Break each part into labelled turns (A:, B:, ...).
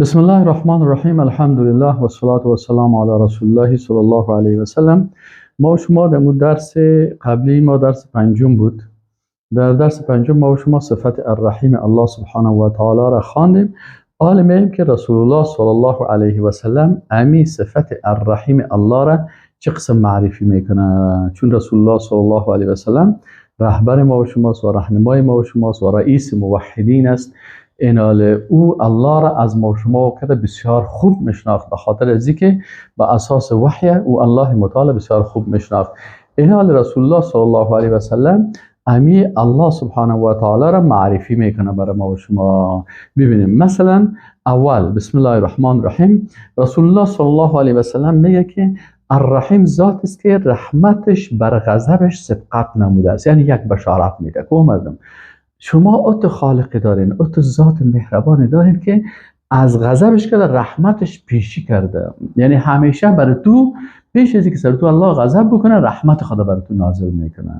A: بسم الله الرحمن الرحیم. الحمد لله و الصلاة و السلام علی رسول الله صلی الله علیه و سلم. ما و شما در درس قبلی، ما درس پنجم بود، در درس پنجم ما و شما صفت الرحیم الله سبحانه و تعالی را خواندیم. حال می‌بینیم که رسول الله صلی الله علیه و سلم امی صفت الرحیم الله را چه قسم معرفی میکنه، چون رسول الله صلی الله علیه و سلم رهبر ما و شماست و راهنمای ما و شماست و رئیس موحدین است. اینال او الله را از ما و شما کرده بسیار خوب میشناخت، به خاطر از که به اساس وحی او الله متعال بسیار خوب میشناخت. اینال رسول الله صلی الله علیه و سلم امی الله سبحانه و تعالی را معرفی میکنه برای ما و شما. ببینیم مثلا اول، بسم الله الرحمن الرحیم، رسول الله صلی الله علیه و سلم میگه که الرحیم ذات است که رحمتش بر غضبش سبقت نموده است. یعنی یک بشارت میده که مردم، شما اوت خالق دارین، اوت ذات مهربان دارین که از غضبش کرده رحمتش پیشی کرده. یعنی همیشه برای تو پیش از اینکه سر تو الله غضب بکنه، رحمت خدا بر تو نازل میکنه.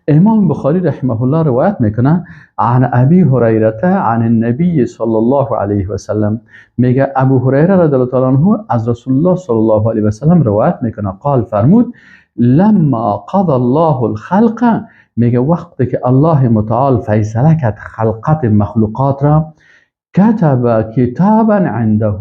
A: امام بخاری رحمه الله روایت میکنه، عن ابی هریره عن النبی صلی الله علیه و سلم، میگه ابو هریره رضی الله تعالی عنه از رسول الله صلی الله علیه و سلم روایت میکنه، قال فرمود، لما قضى الله الخلق، میگه وقتی که الله متعال فیصله کرد خلقت مخلوقات را، کتب کتابا عنده،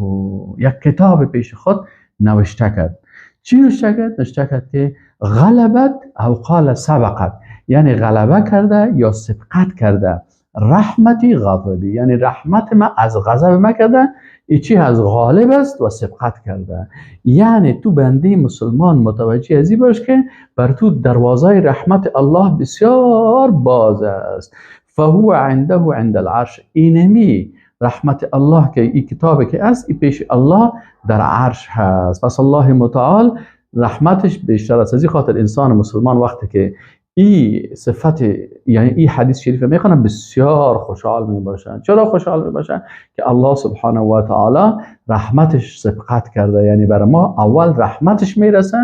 A: یک کتاب پیش خود نوشته کرد. چی نوشته کرد؟ نوشته کرد که غلبت او قال سبقت، یعنی غلبه کرده یا سبقت کرده رحمتی غضبی، یعنی رحمت ما از غضب ما کرده ای چی از غالب است و سبقت کرده. یعنی تو بنده مسلمان متوجه ازی باش که بر تو دروازه رحمت الله بسیار باز است. فهو عنده عند العرش، اینمی رحمت الله که این کتاب که است، ای پیش الله در عرش هست. پس الله متعال رحمتش بیشتر است. از این خاطر انسان مسلمان وقتی که ای صفت، یعنی ای حدیث شریف میخوانن، بسیار خوشحال می باشن. چرا خوشحال می باشن؟ که الله سبحانه و تعالی رحمتش سبقت کرده، یعنی برای ما اول رحمتش میرسه.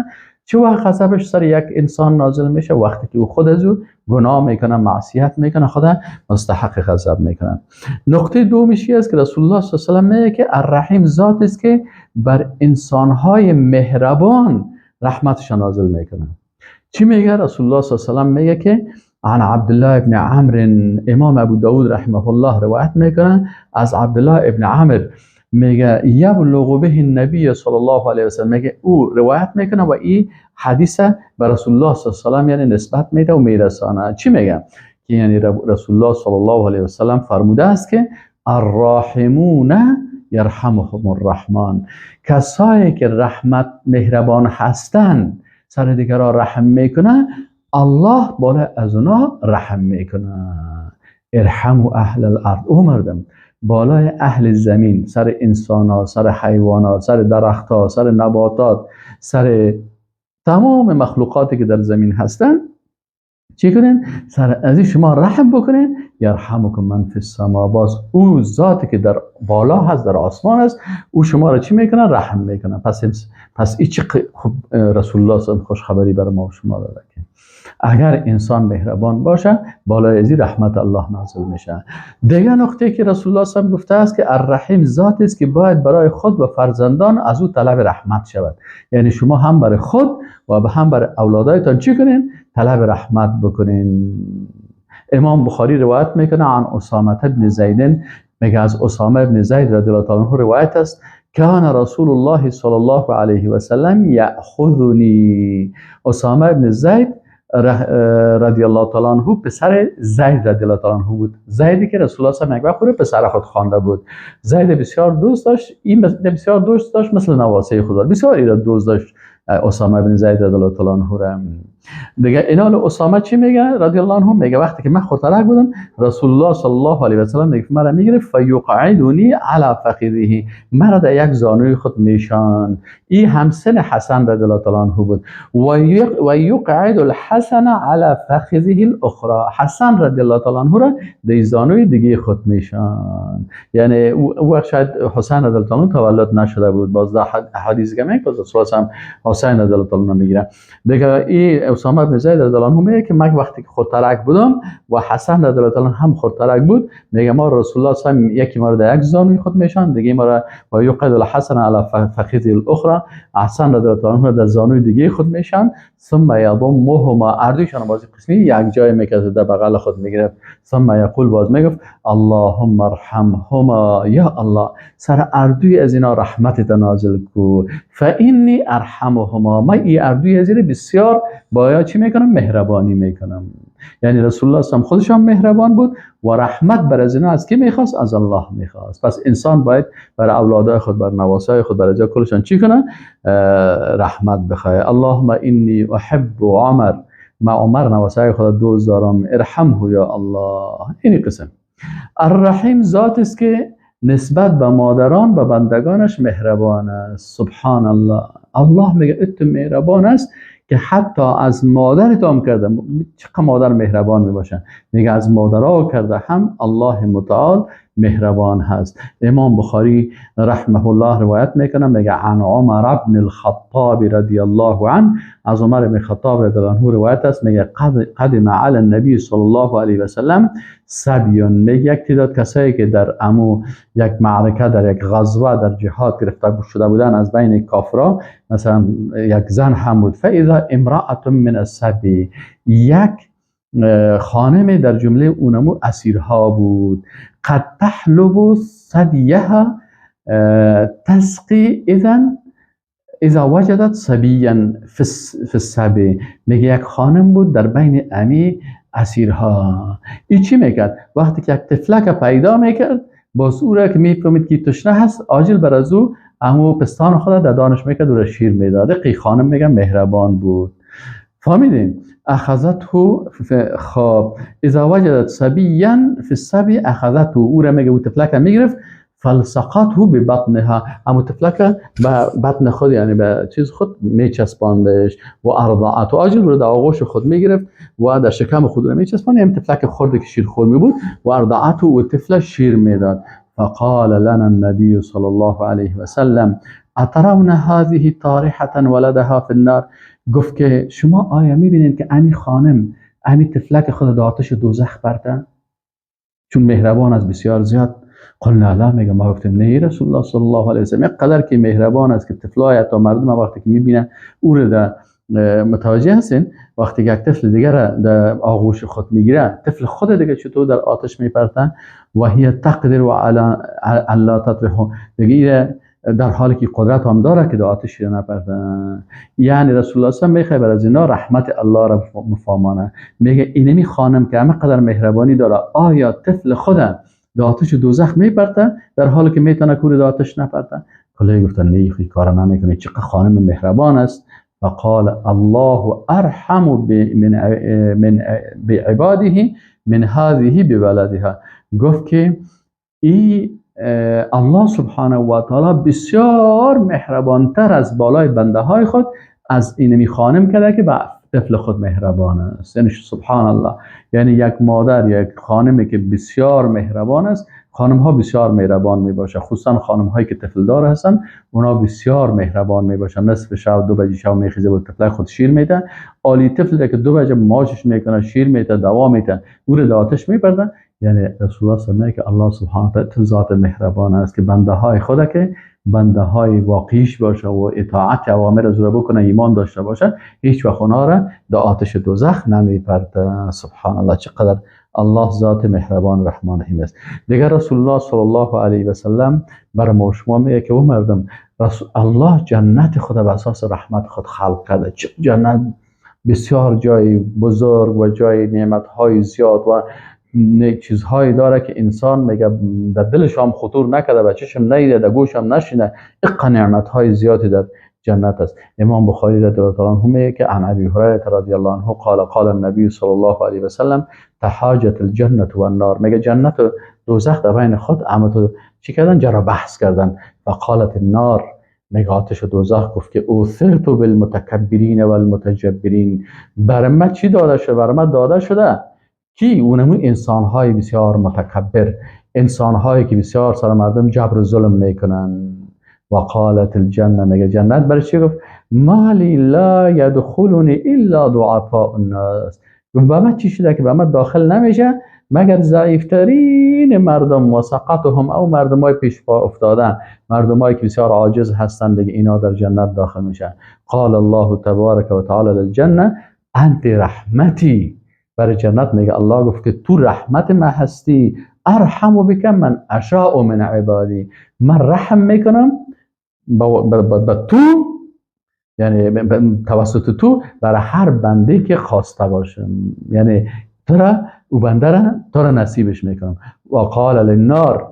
A: چه وقت غضبش سر یک انسان نازل میشه؟ وقتی که او خود از او گناه میکنه، معصیت میکنه، خدا مستحق غضب میکنه. نقطه دومش است که رسول الله صلی الله علیه و میگه که الرحیم ذات است که بر انسانهای مهربان رحمتش نازل میکنه. چی میگه رسول الله صلی الله علیه و میگه که عن عبد الله ابن عمرو، امام ابو داود رحمه الله روایت میکنه از عبدالله ابن عمرو، میگه یبلغ به النبی صلی الله علیه و سلم، میگه او روایت میکنه و این حدیث به رسول الله صلی الله علیه و یعنی نسبت میده و میرسانه. چی میگه؟ که یعنی رسول الله صلی الله علیه و سلم فرموده است که الراحمون یرحمهم الرحمن، کسایی که رحمت مهربان هستند، سر دیگران رحم میکنه، الله بالا از اونا رحم میکنه. ارحموا اهل الارض، او مردم، بالای اهل زمین، سر انسان ها، سر حیوانات، سر درخت ها، سر نباتات، سر تمام مخلوقاتی که در زمین هستن چی کنین؟ سر از شما رحم بکنین. یرحمکم من فی السما، باز او ذاتی که در بالا هست، در آسمان است، او شما را چی میکنه؟ رحم میکنه. پس این چی خب رسول الله صلی خوش خبری برای ما و شما داده که اگر انسان مهربان باشه، بالای ازی رحمت الله نازل میشه. دیگه نقطه که رسول الله صلی گفته است که الرحیم ذات است که باید برای خود و فرزندان از او طلب رحمت شود. یعنی شما هم برای خود و هم برای اولادایتان چی کنین؟ طلب رحمت بکنین. امام بخاری روایت میکنه عن اسامه ابن زید، میگه از اسامه ابن زید رضی الله تعالی عنه روایت است، کان رسول الله صلی الله علیه و سلم یأخذنی، اسامه ابن زید رضی الله تعالی عنه پسر زید رضی الله تعالی عنه بود، زیدی که رسول الله صلی الله علیه و آله پسر خود خوانده بود. زید بسیار دوست داشت، این بسیار دوست داشت، مثل نواسه خدا بسیار ایرا دوست داشت اسامه بن زید رضی الله تعالی عنه را. دیگه اینال اسامه چی میگه رضی الله عنه؟ میگه وقتی که من خردترک بودم، رسول الله صلی الله علیه و سلم میگه مرا میگرفت، فیقعدنی علی فخذه، مرا در یک زانوی خود میشان. این همسن حسن رضی الله تعالی عنه بود. و یقعد الحسن علی فخذه الاخرى، حسن رضی الله تعالی عنه را در زانوی دیگه خود میشان. یعنی او وقت شاید حسین رضی الله تعالی عنه تولد نشده بود. باز در حدیث که میگه رسول الله حسین رضی الله تعالی عنه میگیره. دیگه این اسامه بن زید رضی الله عنه میگه که من وقتی که خردترک بودم و حسن رضی الله عنه هم خردترک بود، میگه ما رسول الله صلی الله علیه و یکی ما رو در یک زانوی خود میشان، دیگه ما را و یقعد الحسن علی فخذ الاخرى، حسن رضی الله عنه در زانوی دیگه خود میشان، ثم یضمهما، اردویشان بازی قسمی یک جای میکرد، در بغل خود میگرفت، ثم یقول، باز میگفت اللهم ارحمهما، یا الله سر اردوی از اینا رحمت نازل کو، فانی ارحمهما، من ای اردوی از بسیار بایا چی میکنم؟ مهربانی میکنم. یعنی رسول الله صلی خودش هم مهربان بود و رحمت بر از اینا از کی میخواست؟ از الله میخواست. پس انسان باید بر اولادای خود، بر نواسای خود، بر از کلشان چی کنه؟ رحمت بخواه. اللهم انی احب عمر، ما عمر نواسای خود دوست دارم، ارحمه یا الله. اینی قسم الرحیم ذات است که نسبت به مادران و بندگانش مهربان است. سبحان الله، الله میگه ات مهربان است که حتی از مادر هم کرده. چقدر مادر مهربان میباشن، میگه از مادرها کرده هم الله متعال مهربان هست. امام بخاری رحمه الله روایت میکنه، میگه عن عمر بن الخطاب رضی الله عنه، از عمر بن خطاب رضی الله عنه روایت است، میگه قدم علی النبی صلی الله علیه و سلم سبی، میگه یک تعداد کسایی که در امو یک معرکه، در یک غزوه، در جهاد گرفتار شده بودن از بین کافرا، مثلا یک زن هم بود. فاذا امرأة من السبی، یک خانم در جمله اونمو اسیرها بود، قد تحلب ثدیها تسقی اذن اذا وجدت صبیا فی السبی. میگه یک خانم بود در بین امی اسیرها. ای چی میکرد؟ وقتی که یک طفلک پیدا میکرد، باز او را که میفهمید که تشنه هست، عاجل بر از او امو پستان خود در دانش میکرد و را شیر میداد. قی خانم میگه مهربان بود. فهمیدیم؟ اخذته، خب، اذا وجدت صبیا فی السبی اخذته، او را میگه او طفلک میگرفت، فالصقته ببطنها، اما طفلک به بطن خود، یعنی به چیز خود میچسباندش، و ارضعته، عاجل رو در آغوش خود میگرفت و در شکم خود رو میچسباند، یعنی طفلک خورده که شیرخور می بود، و ارضعته، و طفل شیر میداد. فقال لنا النبي صلى الله عليه وسلم اترون هذه طارحة ولدها في النار. گفت که شما آیا میبینید که امی خانم امی طفلک خود در آتش دوزخ برده، چون مهربان است بسیار زیاد؟ قلنا لا، میگه ما گفتیم نه رسول الله صلی الله علیه وسلم، قدر که مهربان است که طفلای حتی مردم وقتی که میبینن او رو در متوجه هستین، وقتی که یک طفل دیگر در آغوش خود میگیره، طفل خود دیگه چطور در آتش میپرتن؟ و هی تقدر و علی الا تطرحه، دیگه در حالی که قدرت هم داره که در آتش نپرتن. یعنی رسول الله صلی الله بر از اینا رحمت الله را مفهمانه. میگه اینمی خانم که همه قدر مهربانی داره، آیا طفل خود در آتش دوزخ میپرته در حالی که میتونه کور در آتش نپرته؟ کلی گفتن نه، خی کار نمیکنه، چقدر خانم مهربان است. فقال الله ارحم من بعباده من هذه بولدها. گفت که ای الله سبحانه و تعالی بسیار مهربانتر از بالای بنده های خود از اینمی خانم کرده که به طفل خود مهربان است. یعنی سبحان الله، یعنی یک مادر، یک خانمی که بسیار مهربان است. خانم ها بسیار مهربان می باشه، خصوصا خانم هایی که طفل دار هستن، اونا بسیار مهربان می باشن. نصف شب، 2 بجه شب میخیزه با طفل خود شیر میده. آلی طفل که 2 بجه ماچش میکنه، شیر میده، دوا میده، او رو آتش میبردن. یعنی رسول الله صلی که الله سبحانه و ذات مهربان است که بنده های خود که بنده های واقعیش باشه و اطاعت اوامر از او بکنه، ایمان داشته باشه، هیچ وقت اونا را در آتش دوزخ نمیپرده. سبحان الله، چقدر الله ذات مهربان رحمان رحیم است. دیگر رسول الله صلی الله علیه و سلم بر ما شما میگه که او مردم، رسول الله جنت خود به اساس رحمت خود خلق کرده. چه جنت بسیار جای بزرگ و جای نعمت های زیاد و چیزهایی داره که انسان میگه در دلش هم خطور نکرده و چشم نیده، در گوش هم نشینه. اقا نعمت های زیادی در جنت است. امام بخاری رضی الله عنه میگه که عن ابی هریره رضی الله عنه قال قال النبی صلی الله علیه و سلم تحاجت الجنه و النار. میگه جنت و دوزخ در بین خود اما چی کردن؟ جرا بحث کردن. و قالت النار، میگه آتش دوزخ گفت که اوثرت بالمتکبرین والمتجبرین. بر من چی داده شده؟ بر من داده شده کی؟ اونمون انسان های بسیار متکبر، انسان هایی که بسیار سر مردم جبر و ظلم میکنن. و قالت الجنه، میگه جنت برای چی گفت؟ ما لی لا یدخلنی الا ضعفاء الناس. گفت به من چی شده که به من داخل نمیشه مگر ضعیفترین مردم، و سقطهم، او مردمای پیش پا افتادن، مردمایی که بسیار عاجز هستند، دیگه اینا در جنت داخل میشن. قال الله تبارک و تعالی للجنه انت رحمتی. برای جنت میگه الله گفت که تو رحمت ما هستی، ارحم بک من اشاء من عبادی، من رحم میکنم با تو، یعنی توسط تو برای هر بنده که خواسته باشم، یعنی تو را، او بنده را، تو را نصیبش میکنم. و قال للنار،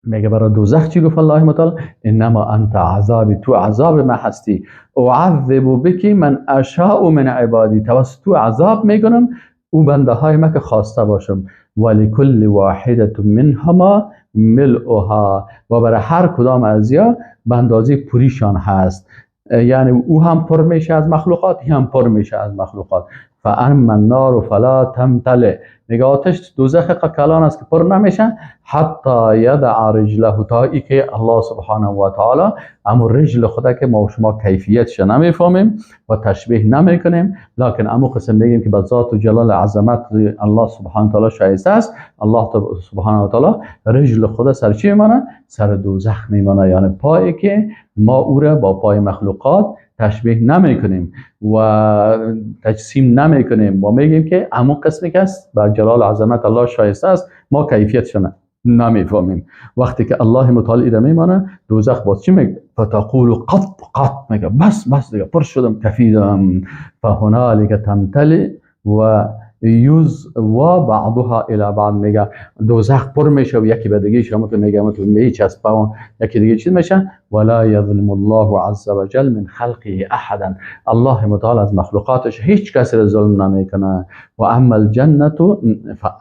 A: میگه برای دوزخ چی گفت الله متعال؟ انما انت عذابی، تو عذاب ما هستی، اعذب بک من اشاء من عبادی، توسط تو عذاب میکنم او بنده های ما که خواسته باشم. ولکل واحده منهما ملؤها، و برای هر کدام از یا به اندازه پریشان هست، یعنی او هم پر میشه از مخلوقات، هم پر میشه از مخلوقات. فاما النار فلا تمتلئ، میگه آتش دوزخ کلان است که پر نمیشه، حتی یدع رجله، تا ای که الله سبحانه و تعالی امو رجل خدا که ما و شما کیفیتش نمیفهمیم و تشبیه نمیکنیم، لکن امو قسم میگیم که به ذات و جلال عظمت الله سبحانه و تعالی شایسته است. الله سبحانه و تعالی رجل خدا سر چی میمانه؟ سر دوزخ میمانه، یعنی پایی که ما او را با پای مخلوقات تشبیه نمی کنیم و تجسیم نمی کنیم و میگیم که همون قسمی که است بر جلال عظمت الله شایسته است، ما کیفیتش نمیفهمیم. وقتی که الله متعال ایره میمانه، دوزخ باز چی میگه؟ فتقول قط قط، میگه بس بس، دیگه پر شدم، کفیدم. فهنالک تمتلئ و یزوی بعضها الی بعض، میگه دوزخ پر میشه و یکی به دیگه شما تو میگه تو میچسبه و یکی دیگه چیز میشه. ولا یظلم الله عز وجل من خلقه احدا، الله متعال از مخلوقاتش هیچ کسی را ظلم نمیکنه. و اما الجنه،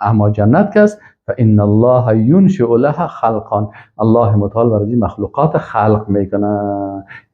A: اما جنت کس، فان الله ينشئ لها خلقا، الله متعال برای مخلوقات خلق میکنه،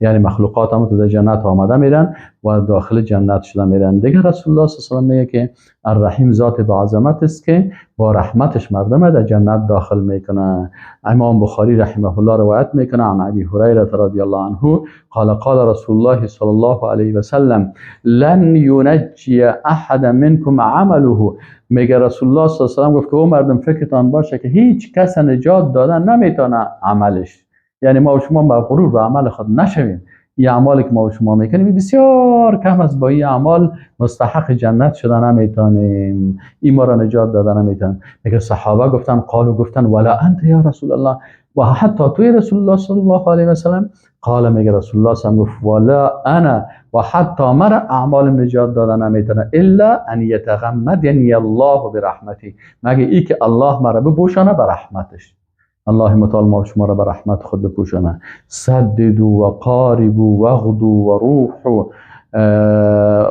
A: یعنی مخلوقات هم تو در جنت آمده میرن و داخل جنت شده میرن. دیگه رسول الله صلی الله علیه و میگه که الرحیم ذات با عظمت است که با رحمتش مردم در جنت داخل میکنه. امام بخاری رحمه الله روایت میکنه عن ابی هریره رضی الله عنه قال قال رسول الله صلی الله علیه و سلم لن ينجی احد منکم عمله. میگه رسول الله صلی الله علیه و سلم گفت که او مردم فکرتان باشه که هیچ کس نجات دادن نمیتونه عملش، یعنی ما و شما مغرور به عمل خود نشویم. این اعمالی که ما و شما میکنیم بسیار کم است، با این اعمال مستحق جنت شده نمیتونیم، این ما را نجات داده نمیتونن. میگه صحابه گفتن قالوا، گفتن ولا انت یا رسول الله، و حتی توی رسول الله صلی الله علیه و سلم؟ قال، میگه رسول الله صلی الله علیه و گفت ولا انا، و حتی مرا اعمال نجات داده نمیتونه، الا ان یتغمدنی الله برحمته، مگه ای که الله مرا بپوشانه به رحمتش. الله متعال ما شما را به رحمت خود بپوشانه. سددوا و قاربوا واغدوا و روحوا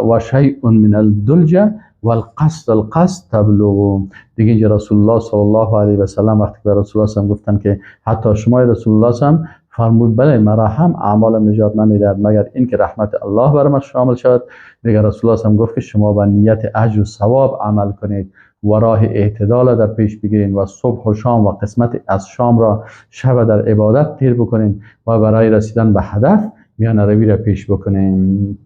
A: و شیء من الدلجه والقصد القصد تبلغوا. دیگه اینجا رسول الله صلی الله علیه و سلم وقتی به رسول الله صلی گفتن که حتی شما رسول الله صلی، فرمود بله، مرا هم اعمالم نجات نمیدهد مگر اینکه رحمت الله بر ما شامل شود. دیگه رسول الله صلی گفت که شما با نیت اجر و ثواب عمل کنید و راه اعتدال در پیش بگیرین و صبح و شام و قسمت از شام را شب در عبادت تیر بکنین و برای رسیدن به هدف میان روی را پیش بکنین.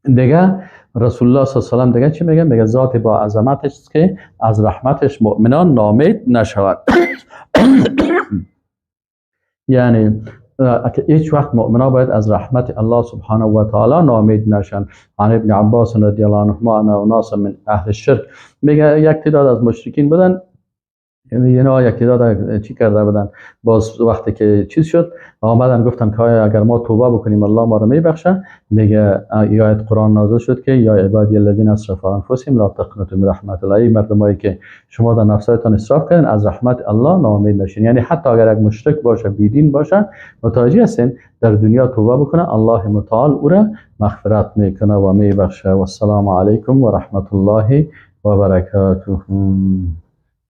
A: دیگه رسول الله صلی الله علیه و دیگه چی میگه؟ میگه ذات با عظمتش که از رحمتش مؤمنان نامید نشود، یعنی که هیچ وقت مؤمنا باید از رحمت الله سبحانه و تعالی نامید نشن. عن ابن عباس رضی الله عنهما ان اناس من اهل الشرک، میگه یک تعداد از مشرکین بودن، یعنی اینا یک تعداد چی کرده بودن، باز وقتی که چیز شد آمدن گفتن که آیا اگر ما توبه بکنیم الله ما رو میبخشه؟ میگه آیت قرآن نازل شد که یا عبادی الذین اسرفوا علی انفسهم لا تقنطوا من رحمت الله، ای مردمایی که شما در نفسایتان اسراف کردین از رحمت الله ناامید نشین. یعنی حتی اگر یک مشرک باشه، بیدین باشه، متوجه هستین، در دنیا توبه بکنه الله متعال او را مغفرت میکنه و میبخشه. و السلام علیکم و رحمت الله و برکاته.